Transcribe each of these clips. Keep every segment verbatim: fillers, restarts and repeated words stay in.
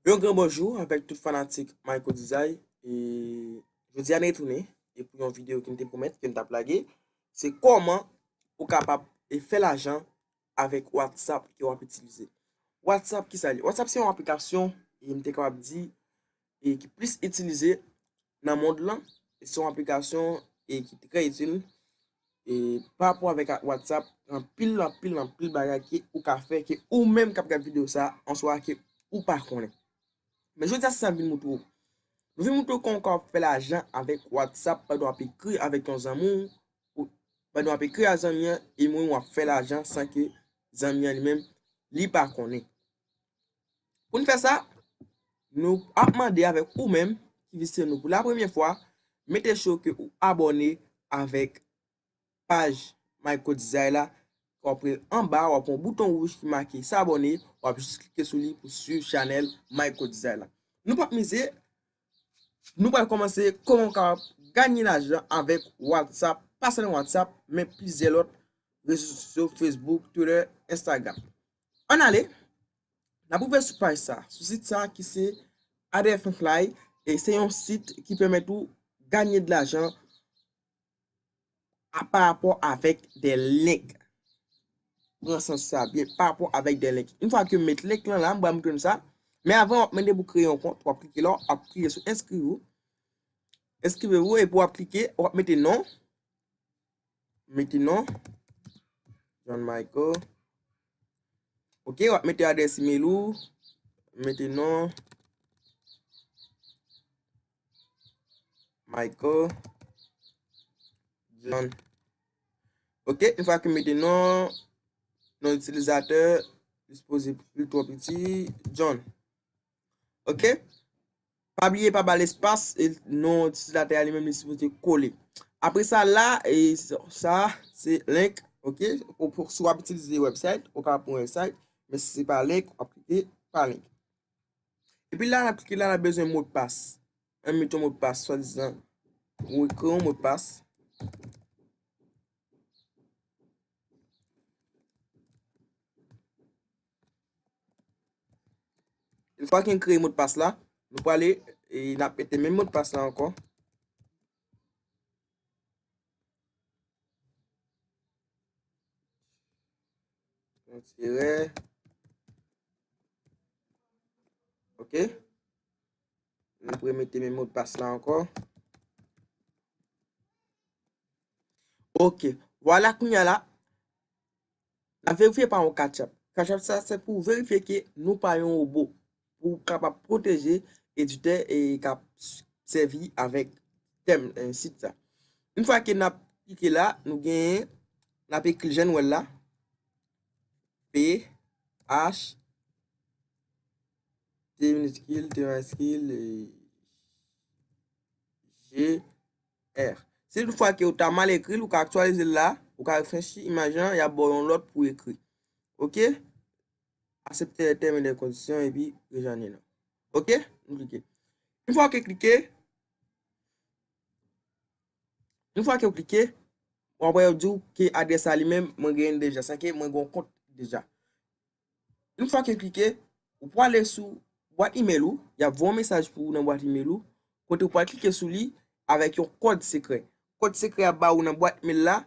Yon gran bonjou avèk tout fanatik Michael Design. E jodi a n retounen e pou yon videyo ke m te pwomèt ke m t ap lage, se kòman ou kapab e fè lajan avèk WhatsApp ke w ap itilize. WhatsApp, kisa l ye? WhatsApp se yon aplikasyon, e m te kapab di, e ki plis itilize nan mond lan. E se yon aplikasyon e ki trè itil. E pa rapò avèk WhatsApp, anpil, anpil, anpil bagay ke ou ka fè, ke ou menm k ap gade videyo sa, answa ke ou pa konnen. Men jodi a, se sa m vin montre w. Nou vin montre w kòman w kapab fè lajan avèk WhatsApp pandan w ap ekri avèk yon zanmi w, ou pandan w ap ekri a zanmi an, e mwen w ap fè lajan san ke zanmi an li menm, li pa konnen. Pou n fè sa, nou ap mande avèk ou menm ki vizite nou pou la premyè fwa, mete cho ke ou abòne avèk paj Michael Design la. W ap wè anba, w ap wè yon bouton wouj ki make s'abonner, w ap jis klike sou li pou swiv chanèl Michael Design la. Nou p ap mize, nou pral kòmanse kòman w kapab ganye lajan avèk WhatsApp, pa sèlman WhatsApp, men plizyè lòt rezo sosyo, Facebook, Twitter, Instagram. Ann ale, n ap rive sou paj sa, sou sit sa ki se Adeflay, e se yon sit ki pèmèt ou ganye de lajan a, pa rapò avèk de link. Pran sans sa byen, pa rapò avèk de link. Yon fwa ke m met link lan la, m pral montre nou sa. Men avan, w ap mande pou kreye yon kont, w ap klike la, w ap klike sou inscrivez-vous. Inscrivez-vous, epi w ap klike, w ap mete non. Mete non. John Michael. Ok, w ap mete adrès email ou. Mete non. Michael John. Ok, yon fwa ke m mete non, non itilizatè, li sipoze pli twò piti, John. Ok? Pa bliye pa ba l espas, e non itilizatè a li menm li sipoze kole. Apre sa la, e sa, se link, ok? Ou pou, si w ap itilize website, ou ka pran website, men si se pa link, w ap klike pa link. Epi la, n ap klike la, n ap bezwen modpas. Ann met yon modpas, swadizan. Ou kreye yon modpas. Yon fwa ke n kreye modpas la, nou prale, e n ap mete menm modpas la ankò. Yon ti erè. Ok. Nou premete menm modpas la ankò. Ok. Vwala, kounye a la, n ap verifye pa yon captcha. Captcha sa, se pou verifye ke nou pa yon wobo. Pou kapab pwoteje editè e k ap sèvi avèk tèm, e, sit sa. Yon fwa ke n ap klike la, nou genyen, n ap ekri jan nou wè l la. P, H, T miniskil, T mayiskil, e, G, R. Si toutfwa ke ou ta mal ekri l, ou ka aktyalize l la, ou ka refrechi imaj lan, y ap ba w yon lòt pou ekri. Ok? Aksepte tèm e kondisyon epi rejoignez-nous. Ok? Nou klike. Yon fwa ke klike, yon fwa ke w klike, w ap wè yo di w ke adrès la li menm, mwen genyen l deja, sa ke mwen gen yon kont deja. Yon fwa ke klike, ou pwale sou bwat imèl ou, y ap voye yon mesaj pou ou nan bwat imèl ou, kote ou pral klike sou li avèk yon kòd sekrè. Kòd sekrè a ba ou nan bwat imèl la,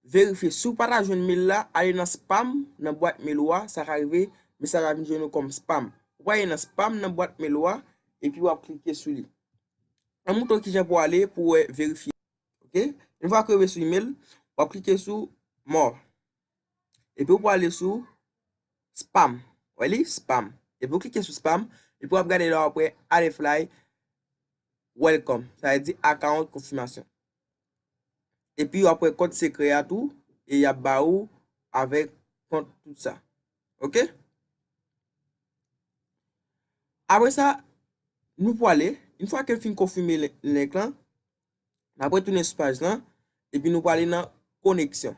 verifye. Si w pa ta jwenn imèl la, ale nan spam nan bwat imèl ou a, sa ka rive, mesaj la vin jwenn ou kòm spam. Ou prale nan spam nan bwat imèl ou a, epi w ap klike sou li. Ann montre w kijan pou w ale pou w verifye. Ok? Yon fwa ke w rive sou imèl, w ap klike sou more. Epi w prale sou spam. Wè li? Spam. Epi w klike sou spam. Epi w ap gade la w ap wè Adeflay welcome. Sa vle di account confirmation. Epi w ap wè kòd sekrè a tou. E y ap ba ou avèk kont tout sa. Ok? Apre sa, nou prale, yon fwa ke l fin konfime link lan, n ap retounen sou paj lan, epi nou prale nan koneksyon.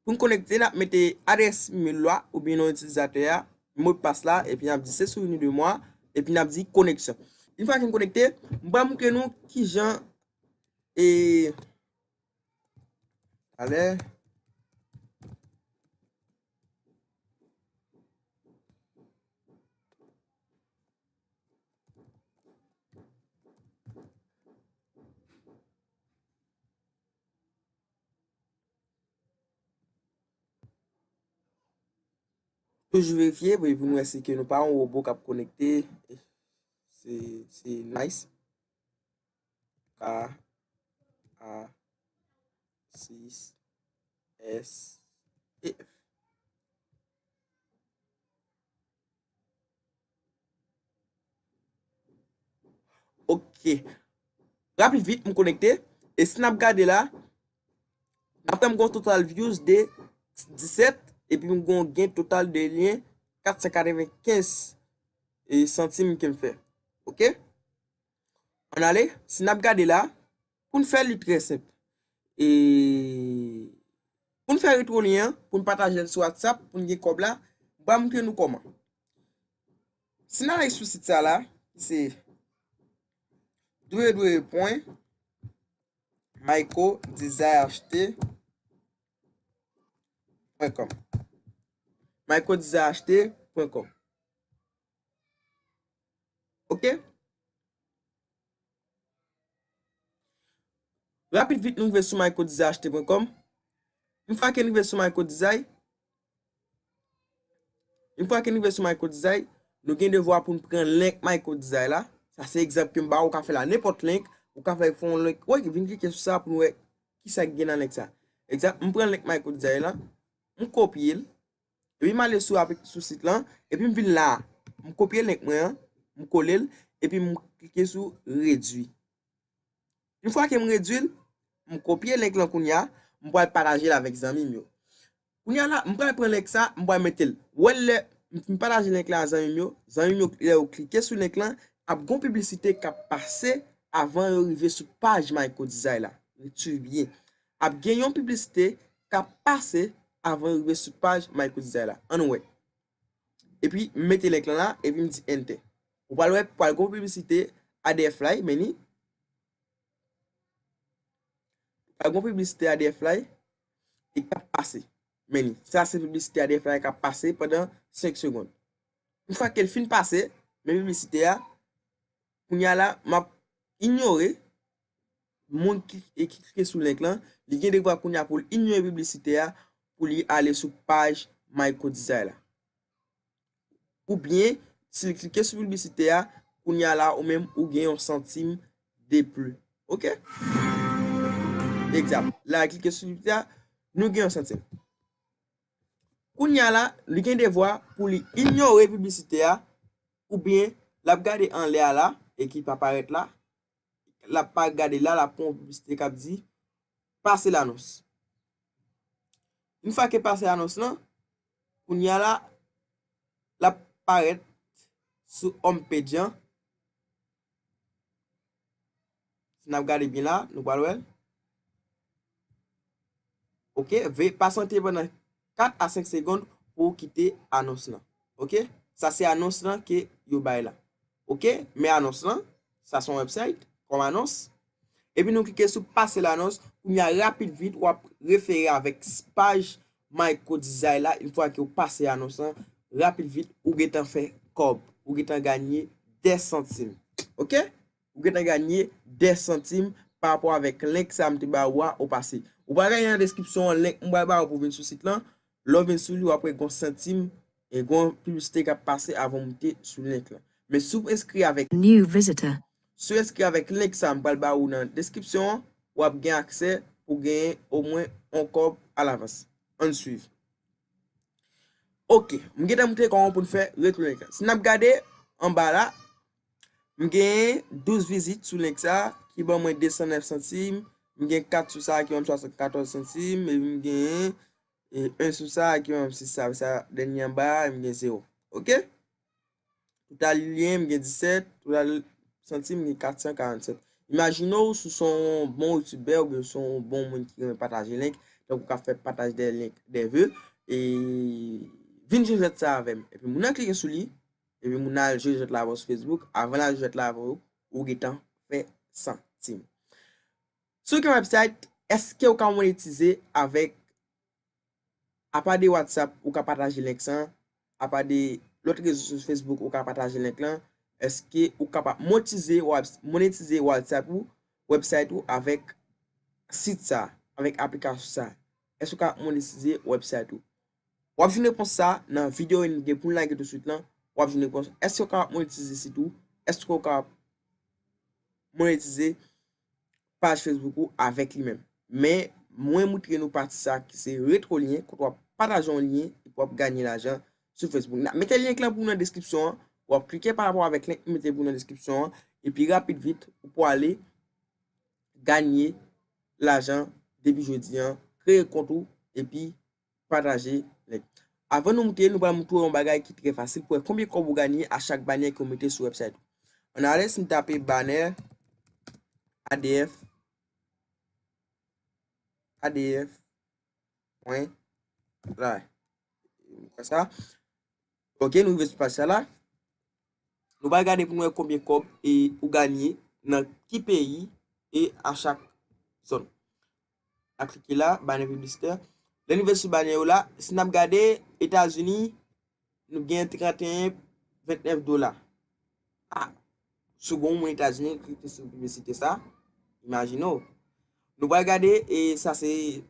Pou n konekte, n ap mete adrès imèl la oubyen non itilizatè a, modpas la, epi n ap di se souvni de mwa, epi n ap di koneksyon. Yon fwa ke n konekte, m pral montre nou kijan, e, talè, toujou verifye, epi pou nou wè si ke nou pa yon wobo k ap konekte. Se, se nice. K A sis S F. Ok. Rapid vit, m konekte. E si n ap gade la, n ap wè m gen yon total views de disèt, epi m gen yon gen total de lyen kat san katrevenkenz, e, santim ke m fè. Ok? Ann ale, si n ap gade la, pou n fè li trè senp. E pou n fè retwo lyen an, pou n pataje l sou WhatsApp, pou n gen kòb la, m pral montre nou kòman. Si n ale sou sit sa la, ki se w w w pwen microdesignachte pwen com. microdesignachte pwen com. Ok? Rapid vit, nou rive sou microdesignachte pwen com. Yon fwa ke n rive sou microdesign, yon fwa ke n rive sou microdesign, nou gen devwa pou n pran link microdesign la. Sa se egzanp ke m ba ou, ou ka fè la nenpòt link, ou ka fè fè yon link. Wi, vin klike sou sa pou n wè kisa ki gen nan link sa. Egzanp, m pran link microdesign la, m kopye l, epi m ale sou aplik-, sou sit lan, epi m vin la, m kopye link mwen an, m kole l, epi m klike sou redwi. Yon fwa ke m redwi l, m kopye link lan kounye a, m pral pataje l avèk zanmi m yo. Kounye a la, m pral pran link sa, m pral mete l. Ou wè lè m fin pataje link la a zanmi m yo, zanmi m yo, lè yo klike sou link lan, ap gen yon piblisite k ap pase avan yo rive sou paj microdesign la. Retire byen. Ap gen yon piblisite k ap pase avan yo rive sou paj microdesign la. Ann wè. Epi, m mete link lan la, epi m di enter. Ou pral wè, pral gen yon piblisite A D F Live, men ni. Pral gen yon piblisite A D F Live, e k ap pase. Men ni. Sa se piblisite A D F Live k ap pase pandan senk segonn. Yon fwa ke l fin pase, men piblisite a, kounye a la, m ap inyore moun ki, e ki klike sou link lan, li gen devwa kounye a pou l inyore piblisite a, pou li ale sou paj microdesign la. Oubyen, si l klike sou piblisite a, kounye a la, ou menm, ou gen yon santim de pli. Ok? Egzanp, la, l klike sou piblisite a, nou gen yon santim. Kounye a la, li gen devwa pou li inyore piblisite a, oubyen l ap gade anlè a la, e ki pa parèt la, l ap pa gade la, l ap pran yon piblisite k ap di, pase lanons. Yon fwa ke pase anons lan, kounye a la, l ap parèt sou home page an. Si n ap gade byen la, nou pral wè l. Ok, ve-, pasante pandan kat a senk segonn pou w kite anons lan. Ok? Sa se anons lan ke yo bay la. Ok? Men anons lan, sa se yon website, kòm anons. Epi nou klike sou pase lanons, kounye a rapid vit, w ap refere avèk paj microdesign la, yon fwa ke w pase anons lan, rapid vit, ou gentan fè kòb, ou gentan ganye dè santim. Ok? Ou gentan ganye dè santim pa rapò avèk link sa m te ba ou a, ou pase. Ou pral gade nan deskripsyon an, link m pral ba ou pou vin sou sit lan. Lè w vin sou li, w ap wè gon santim, e gon piblisite k ap pase avan w moute sou link lan. Men si w enskri avèk New visitor. Si w enskri avèk link sa m pral ba ou nan deskripsyon an, w ap gen aksè pou genyen omwen yon kòb alavans. Ann swiv. Ok, m gentan montre kòman pou n fè retounen link lan. Si n ap gade anba la, m genyen douz vizit sou link sa, ki ban mwen de san nèf santim, m gen kat sou sa, ki ban m swasannkatòz santim, epi m genyen, e, en sou sa, ki ban m sis, sa, sa dènye anba a, m gen zewo. Ok? Total lyen, m gen disèt, total santim, m gen kat san karannsèt. Imajine w si w se yon bon youtubè oubyen si w se yon bon moun ki renmen pataje link, tankou k ap fè pataj de link, de vue, e vin jwe jwèt sa avè m. Epi moun nan klike sou li, epi moun nan al jwe jwèt la avè w sou Facebook, avan l al jwe jwèt la avè w, ou gentan fè santim. Si w gen website, èske w ka monetize avèk Apa de WhatsApp, ou ka pataje link sa, apa de lòt rezo sou Facebook, ou ka pataje link lan, èske ou kapab monetize, monetize WhatsApp ou, website ou avèk sit sa, avèk aplikasyon sa? Èske ou ka monetize website ou? W ap jwenn repons sa nan videyo nou gen pou n lage tousuit lan. W ap jwenn repons. Èske w kapab monetize sit ou? Èske w kapab monetize paj Facebook ou avèk li menm? Men, mwen moutre nou pati sa ki se retro lyen, kote w ap pataje yon lyen epi w ap ganye lajan sou Facebook. N ap mete lyen lan pou w nan deskripsyon an. W ap klike pa rapò avèk lyen m mete pou w nan deskripsyon an. Epi rapid vit, ou pwale ganye lajan depi jodi an. Kreye kont ou epi pataje link. Avan nou moute, nou pral moutre w yon bagay ki trè fasil pou wè konbyen kòb ou ganye a chak banyè ke w mete sou website ou. Ann ale, si n tape banner A D F, A D F pwen la. Ou kwè sa? Ok, nou rive sou paj sa la. Nou pral gade pou nou wè konbyen kòb e ou ganye nan ki peyi e a chak zòn. N ap klike la, banner piblisitè. Lè n rive sou banner yo la, si n ap gade Etazini, nou gen trannteyen ventnèf dola. Ah, si w gen yon moun Etazini ki te sou piblisite sa, imajine w. Nou pral gade, e sa se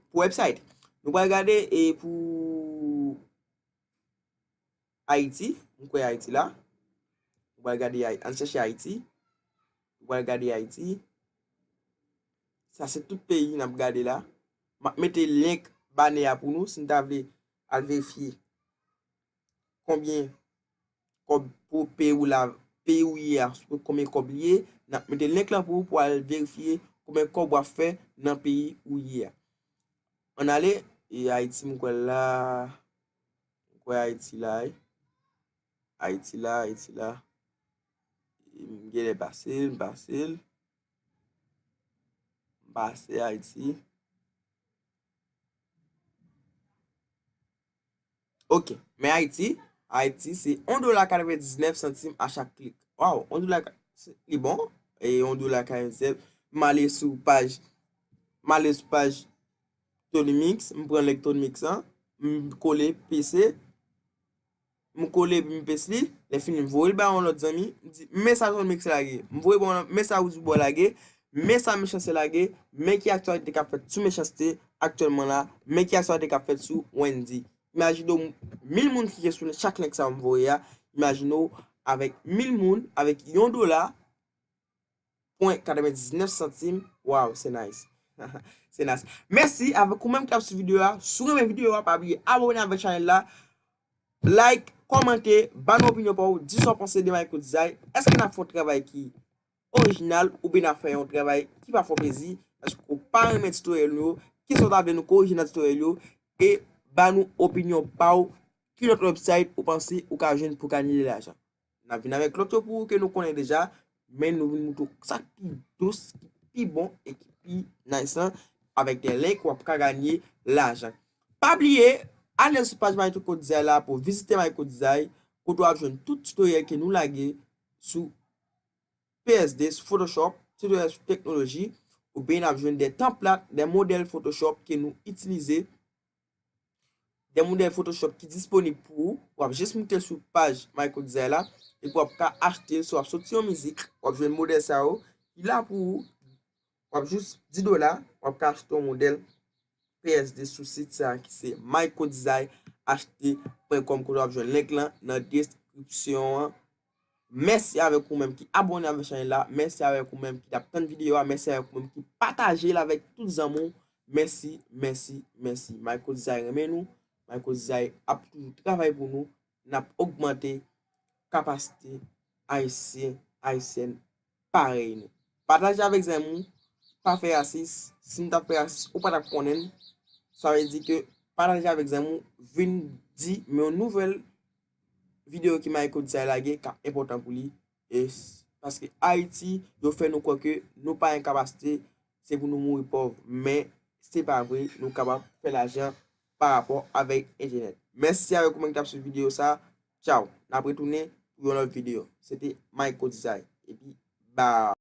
pou website. Nou pral gade e pou Ayiti, m kwè Ayiti la. Nou pral gade Ay-, ann chèche Ayiti. Nou pral gade Ayiti. Sa se tout peyi n ap gade la. M ap mete link banner a pou nou si n ta vle al verifye konbyen kòb pou peyi w la, peyi w ye a, konbyen kòb li ye. N ap mete link lan pou ou pou al verifye konbyen kòb w ap fè nan peyi ou ye a. Ann ale, e Ayiti m kwè la, m kwè Ayiti la, wi. Ayiti la, Ayiti la. M genlè pase l, m pase l. M pase Ayiti. Ok, men Ayiti, Ayiti se yon dola katrevendiznèf santim a chak klik. Waw, yon dola ka-, se, li bon. E yon dola katrevendiznèf. M ale sou paj, m ale sou paj Tony Mix, m pran link Tony Mix lan, m kole, pese, m kole epi m pes li, lè fini m voye l ba yon lòt zanmi, m di, men sa Tony Mix lage, m voye ba yon lòt, men sa Roody Boy lage, men sa Mechanste lage, men ki aktyalite k ap fèt sou Mechanste aktyèlman la, men ki aktyalite k ap fèt sou Wendy. Imajine w, mil moun klike sou chak link sa m voye a, imajine w avèk mil moun, avèk yon dola, pwen katrevendiznèf santim. Waw, se nice. Se nice. Mèsi avèk ou menm ki ap swiv videyo a. Si w renmen videyo a, pa bliye abòne avèk chanèl la. Like, kòmante, ba nou opinyon pa w, di sa w panse de Michael Dizay. Èske n ap fè yon travay ki orijinal oubyen n ap fè yon travay ki pa fè w plezi? Èske w pa renmen tutorial nou yo? Kisa w ta vle nou korije nan tutorial yo? E ba nou opinyon pa w. Ki lòt website ou panse ou ka jwenn pou ganye lajan? N ap vin avèk lòt yo pou ou ke nou konnen deja, men nou vin moutre w sa k pi dous, ki pi bon e ki pi nice lan, avèk de link w ap ka ganye lajan. Pa bliye, ale sou paj Michael Dizay la pou vizite Michael Dizay, kote w ap jwenn tout tutorial ke nou lage sou P S D, sou Photoshop, tutorial sou teknoloji, oubyen n ap jwenn de tanplat, de modèl Photoshop ke nou itilize, de modèl Photoshop ki disponib pou ou. W ap jis moute sou paj Michael Dizay la, epi w ap ka achte l. Si w ap soti yon mizik, w ap jwenn modèl sa yo ki la pou ou. W ap jis di dola, w ap ka achte yon modèl P S D sou sit sa ki se Michael Dizay achte pwen kòm, kote w ap jwenn link lan nan deskripsyon an. Mèsi avèk ou menm ki abòne avèk chanèl la. Mèsi avèk ou menm ki t ap tann videyo a. Mèsi avèk ou menm ki pataje l avèk tout zanmi w. Mèsi, mèsi, mèsi. Michael Dizay renmen nou. Michael Dizay ap toujou travay pou nou. N ap ogmante kapasite Ayisyen, Ayisyèn parèy nou. Pataje avèk zanmi w. Pa fè rasis. Si n t ap fè rasis, ou pa t ap konnen n. Sa vle di ke pataje avèk zanmi w. Vin di, men yon nouvèl videyo ki Michael Dizay lage k ap enpòtan pou li. E s-, paske Ayiti, yo fè nou kwè ke nou pa gen kapasite, se pou nou mouri pòv. Men, se pa vre, nou kapab fè lajan pa rapò avèk entènèt. Mèsi avèk ou menm ki t ap swiv videyo sa. Tchaw. N ap retounen pou yon lòt videyo. Se te Michael Dizay. Epi, ba.